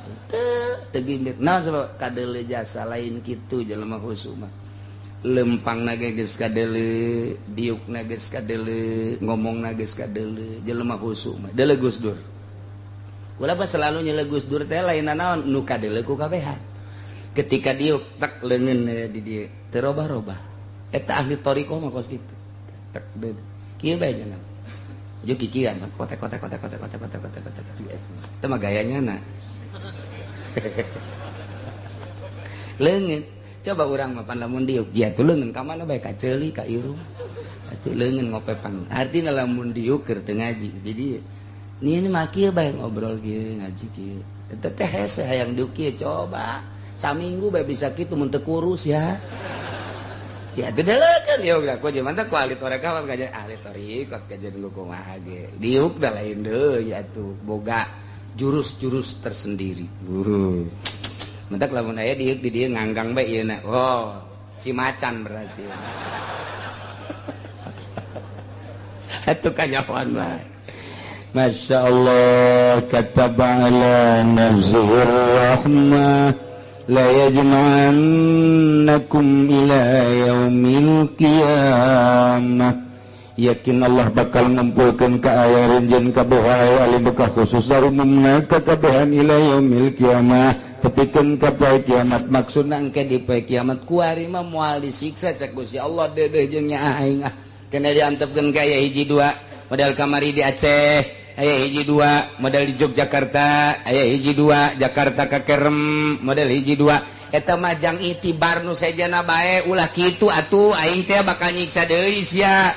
Speaker 1: Henteu teu gimit. Naon sebab kadeuleu jasa lain kitu jelema husuk mah. Lempang na geus kadeuleu, diuk na geus kadeuleu, ngomong na geus kadeuleu, jelema husuk mah. Deuleu Gus Dur. Kula mah selalu nyele Gus Dur teh lain naon nu kadeuleu ku kabehan. Ketika diuk tek leungeun di dieu teu robah-robah. Eta ahli thariqah mah kos kitu. Tek deun. Kieu bae nya. Aju kikian kotek kotek kotek kotek kotek kotek kotek kotek. Eta mah gayanya na. Leungeun. Coba urang mah pan lamun diuk dia tuh leungeun ka mana bae, ka ceuli, ka irung atuh leungeun ngopepan. Artina lamun diuk keur teu ngaji. Jadi ini mah kieu bae ngobrol kieu, ngaji kieu. Eta teh hese hayang diuk kieu, coba saminggu bae bisa kitu mun teu kurus ya. Ya itu kan ya udah, ku jeung ku ahli tarekat kajian ahli thariqat kajian dulu kumaha ge. Diuk da lain deui atuh, boga jurus-jurus tersendiri. Mentak lamun aya diuk di dieu nganggang bae ieu na. Oh, cimacan berarti. Atuh kanyahoan bae.
Speaker 2: Masya Allah, kataba ala nafsihi rahmah la yajma'annakum ila yaumil qiyamah. Yakin Allah bakal ngumpulkeun ka aya renjen kaboha ali bekah khusus umumna kakabehan ila yaumil qiyamah. Tepikeun ka poe kiamat,
Speaker 1: maksudna engke di poe kiamat kuari mah moal disiksa cek Gusti Allah deudeuh jeung nya aing ah. Kena diantepkeun ka aya hiji dua model kamari di Aceh, aya hiji dua model di Yogyakarta, aya hiji dua Jakarta ka Kerem model hiji dua. Eta mah jang itibar nu sejana bae, ulah kitu atuh aing teh bakal nyiksa deui sia.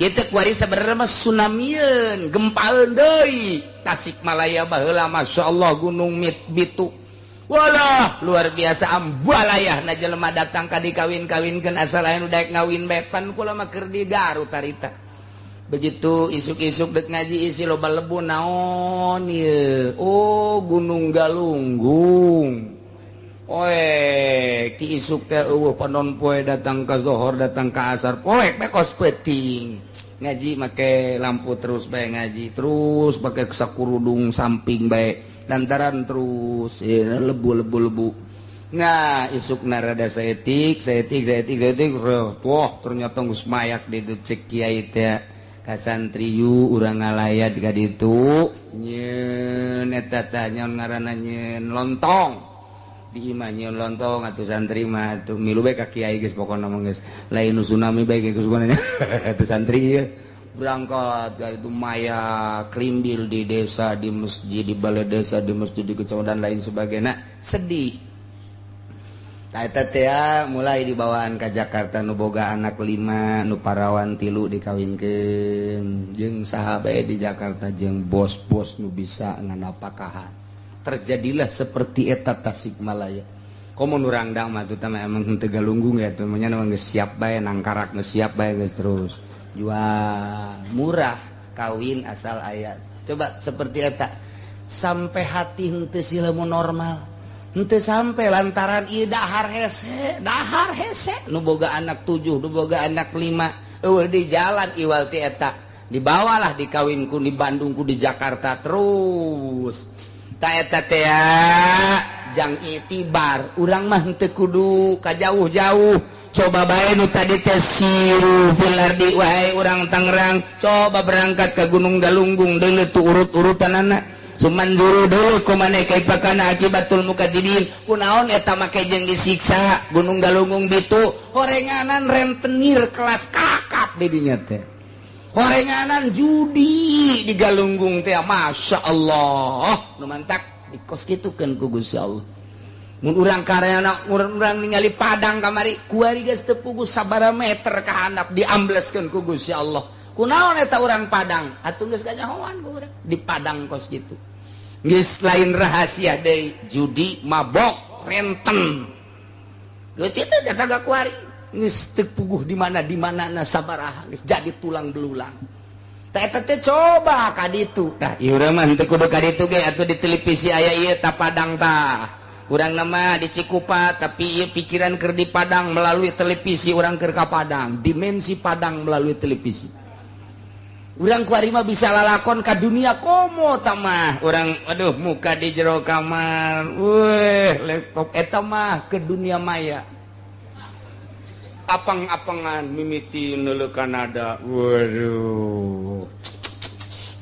Speaker 1: Ieu teh kuari sabenerna mah tsunamieun, gempaeun deui. Tasikmalaya baheula masyaallah gunung Bitu. Walah luar biasa ambalayah na jelema datang ka dikawin-kawinkeun asal aya nu daek ngawin bae pan kula mah keur di Garut harita. Begitu isuk-isuk dek ngaji isi loba lebu naon ieu. Oh, Gunung Galunggung. Oe, ki isuk teh eueuh panon poe datang ka zohor, datang ka asar, poek bae kos peuting. Ngaji make lampu terus bae ngaji, terus make sakurudung samping bae. Lantaran terus lebu-lebu lebu. Nah, isuk narada saetik, saetik, saetik, saetik. Wah, ternyata geus mayak di dieu cek kiai teh. Ka santriyu urang ngalayat ka ditu nyeun eta tah nyaon ngaranna nyeun lontong. Di imah nyeun lontong atuh santri mah atuh milu bae ka kiai geus pokona mah geus lain nu tsunami bae geus pokona atuh santri ieu berangkat ka itu maya krimbil di desa, di masjid, di balai desa, di masjid, di kecamatan dan lain sebagainya. Sedih. Eta teh mulai dibawaan ka Jakarta nu boga anak 5, nu parawan 3 dikawinkeun jeung saha bae di Jakarta jeung bos-bos nu bisa nganapakahan. Terjadilah seperti eta Tasikmalaya. Komo nu rangdang mah teh emang henteu galunggung ya teh nya geus siap bae nangkarak geus siap bae geus terus. Jual murah kawin asal aya. Coba seperti eta sampai hati henteu silemu normal. Henteu sampai lantaran ieu dahar hese nu boga anak 7, nu boga anak 5, eueuh di jalan iwal ti eta. Dibawalah dikawin ku di Bandung ku di Jakarta terus. Ta eta teh jang itibar, urang mah henteu kudu ka jauh-jauh. Coba bae nu tadi teh siru fil ardi wae urang Tangerang, coba berangkat ke Gunung Galunggung deuleu tu urut-urutanana. Sumanduru dulu kumane kaifa kana akibatul mukadzibin. Kunaon eta make jeung disiksa Gunung Galunggung ditu horenganan rentenir kelas kakap di dinya teh. Horenganan judi di Galunggung teh Masya Allah. Nu mantak dikos kitukeun ku Gusti Allah. Mun urang karyana urang ningali Padang kamari kuari geus teu puguh sabaraha meter ka handap diambleskeun ku Gusti Allah. Kunaon eta urang Padang atuh geus kanyahoan ku urang di Padang kos kitu. Geus lain rahasia deui judi mabok renten. Geus kitu datang ka kuari geus teu puguh di mana na sabaraha geus jadi tulang belulang. Tah eta teh coba ka ditu. Tah ieu urang mah henteu kudu ka ditu ge atuh di televisi aya ieu ta Padang tah. Urang nama di Cikupa tapi ieu pikiran keur di Padang melalui televisi urang keur ka Padang, dimensi Padang melalui televisi. Urang kuari mah bisa lalakon ka dunia komo tamah. Urang aduh muka di jero kamar, weh laptop eta mah ke dunia maya. Apang-apangan mimiti neuleuh Kanada, waduh.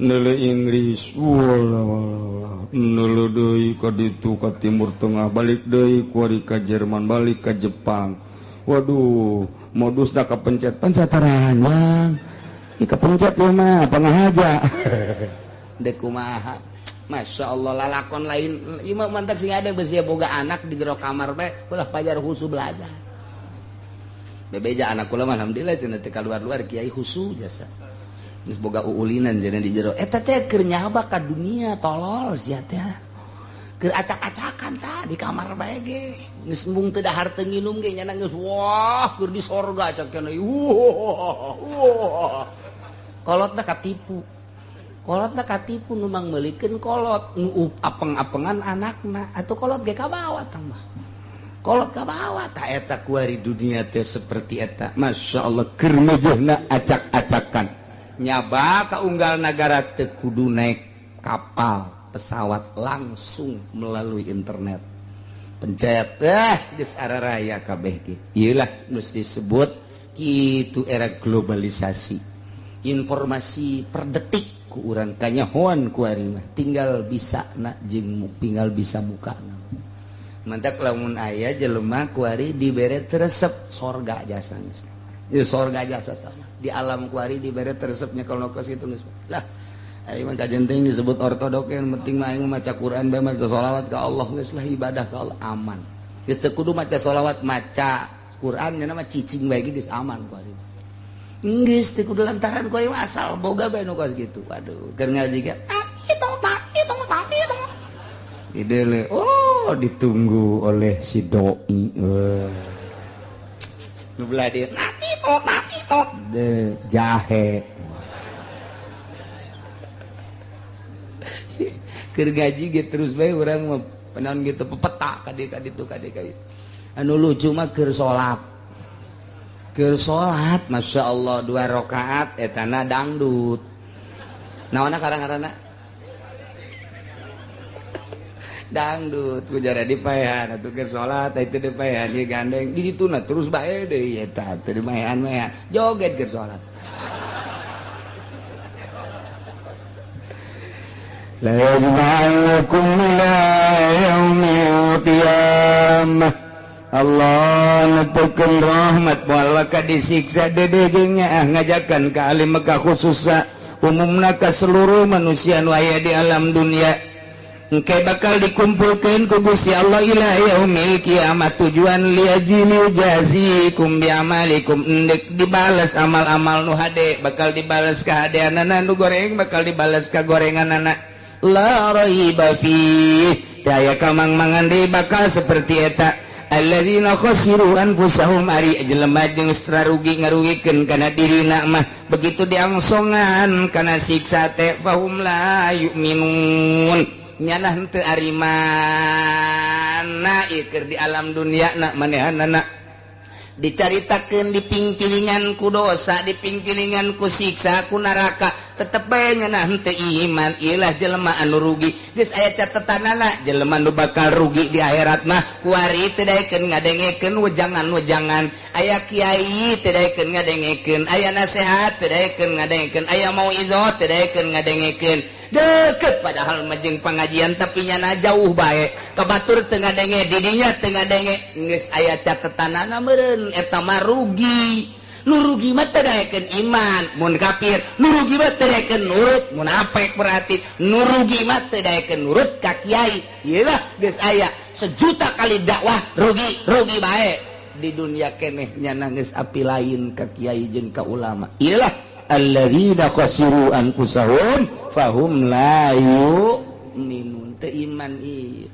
Speaker 1: Neuleuh Inggris, walah neuleuh deui ka ditu ka Timur Tengah, balik deui kuari ka Jerman, balik ka Jepang. Waduh, modusna kapencet pancataranjang. Ih kepencet ieu mah pangahaja. Dek kumaha. Masya Allah lalakon lain ieu mah mantak sing ada besi boga anak di jero kamar bae ulah pajar husu belajar. Bebeja anak kula mah alhamdulillah cenah teu kaluar-luar kiai husu jasa. Geus boga uulinan cenah di jero. Eta teh keur nyaba ka dunia tolol sia teh. Keur acak-acakan tah di kamar bae ge. Geus embung teu dahar teu nginum ge nya geus wah keur di sorga acak cenah. Wah wah. Kolotna katipu. Kolotna katipu nu mangmeulikeun kolot nu apeng-apengan anakna atuh kolot ge kabawa tah mah. Kolot kabawa tah eta kuari dunia teh seperti eta. Masya Allah keur mejehna acak-acakan. Nyaba ka unggal nagara teu kudu naik kapal, pesawat langsung melalui internet. Pencet geus araraya kabeh ge. Ieu lah nu disebut kitu era globalisasi. Informasi per detik ku urang kanyahoan ku ari mah tinggal bisa na jeung tinggal bisa buka. Mantak lamun aya jelema ku ari dibere resep sorga jasa geus. Ya sorga jasa tah. Di alam ku ari dibere resepnya kalau kos itu geus. Lah aing mah kajenting disebut ortodok yang penting mah aing maca Quran bae maca sholawat ka Allah geus lah ibadah ka Allah aman. Geus teu kudu maca sholawat maca Quran nya mah cicing bae geus aman ku ari. Geus teu kudu lantaran ku aing asal boga bae nu kos kitu. Waduh, keur ngaji ge ide oh ditunggu oleh si doi. Nu belah dieu nati de jahe. Keur ngaji ge terus bae urang mah penaon gitu pepeta ka dieu ka ditu ka dieu ka dieu. Anu lucu mah keur salat. Keur salat Masya Allah 2 rakaat etana dangdut. Naonna karang-karana? Dangdut ku jara dipaehan atuh keur salat itu dipaehan ieu gandeng di dituna terus bae deui eta teu dimaehan-maehan joget keur salat.
Speaker 2: La yajma'ukum ila yaumil qiyamah. Allah netukeun rahmat moal ka disiksa dede jeung nyaah ngajakan ka ahli Mekah khususna umumna ka seluruh manusia nu aya di alam dunia. Engke bakal dikumpulkeun ku Gusti Allah ila yaumil kiamat tujuan liajini jazikum biamalikum endek dibales amal-amal nu hade bakal dibales ka hadeanana nu goreng bakal dibales ka gorenganana. La raiba fiih daya kamang-mangan deui bakal seperti eta. Alladzina khasiru anfusahum ari jelema jeung rugi ngarugikeun kana dirina mah begitu diangsongan kana siksa teh fahum la yu'minun nyanah henteu ari mana ieu keur di alam dunia na manehanana dicaritakeun dipingpilingan ku dosa dipingpilingan ku siksa ku neraka tetep bae nyanah henteu iman ieu lah jelema anu rugi geus aya catetanana jelema nu bakal rugi di akhirat mah kuari teu daekeun ngadengekeun wejangan-wejangan aya kiai teu daekeun ngadengekeun aya nasehat teu daekeun ngadengekeun aya mauizah teu daekeun ngadengekeun deket padahal mah jeung pengajian tapi nyana jauh bae kabatur teu ngadenge didinya teu ngadenge geus aya catetanana meureun eta mah rugi. Nu rugi mah teu daekeun iman mun kafir, nu rugi mah teu daekeun nurut munafik berarti, nu rugi mah teu daekeun nurut ka kiai. Ieu lah geus aya sejuta kali dakwah rugi rugi bae di dunia keneh nyana geus api lain ka kiai jeung ka ulama. Ieu lah alladzina khasiru anfusahum fahum la
Speaker 1: yu'minun teu iman ieu.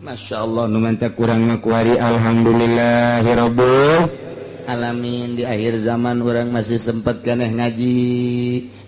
Speaker 2: Masya Allah nu mantap kurang mah kuari alhamdulillahirabbil
Speaker 1: alamin. Di akhir zaman orang masih sempat keneh ngaji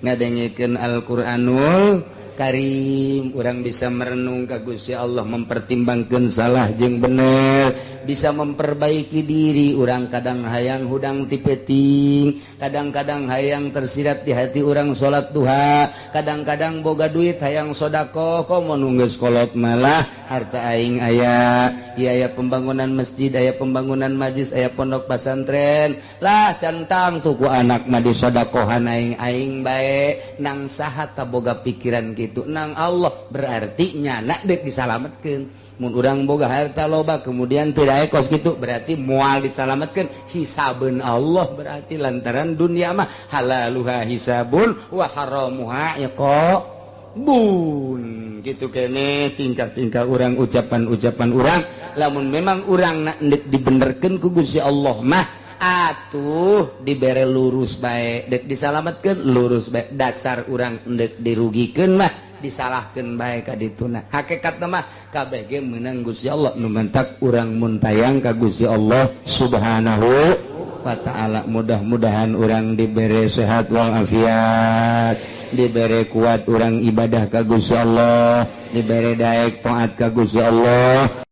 Speaker 1: ngadengekeun Al-Qur'anul Karim, orang bisa merenung ka Gusti Allah, mempertimbangkeun salah jeung bener, bisa memperbaiki diri. Urang kadang hayang hudang ti peuting, kadang-kadang hayang tersirat di hati urang salat duha, kadang-kadang boga duit hayang sedekah, komo nu geus kolot malah harta aing aya, ieu aya pembangunan masjid, aya pembangunan majlis, aya pondok pesantren, lah centang tuh ku anak mah disodakohan aing aing bae nang saha ta boga pikiran kitu nang Allah berarti nyana dek disalametkeun. Mun urang boga harta loba kemudian teu daek kos kitu berarti moal disalametkeun hisabeun Allah, berarti lantaran dunia mah halaluha hisabun wa haramuha iqab.
Speaker 2: Bun gitu kene tingkah-tingkah urang, ucapan-ucapan urang. Lamun memang urang nak dibenerkeun ku Gusti Allah mah atuh dibere lurus bae, dek disalametkeun lurus bae. Dasar urang endek dirugikeun mah disalahkeun bae ka dituna. Hakikatna mah kabeh ge meunang Gusti Allah, nu mentak urang muntayang ka Gusti Allah Subhanahu wa ta'ala. Mudah-mudahan urang dibere sehat walafiat, dibere kuat urang ibadah ka Gusti Allah, dibere daek taat ka Gusti Allah.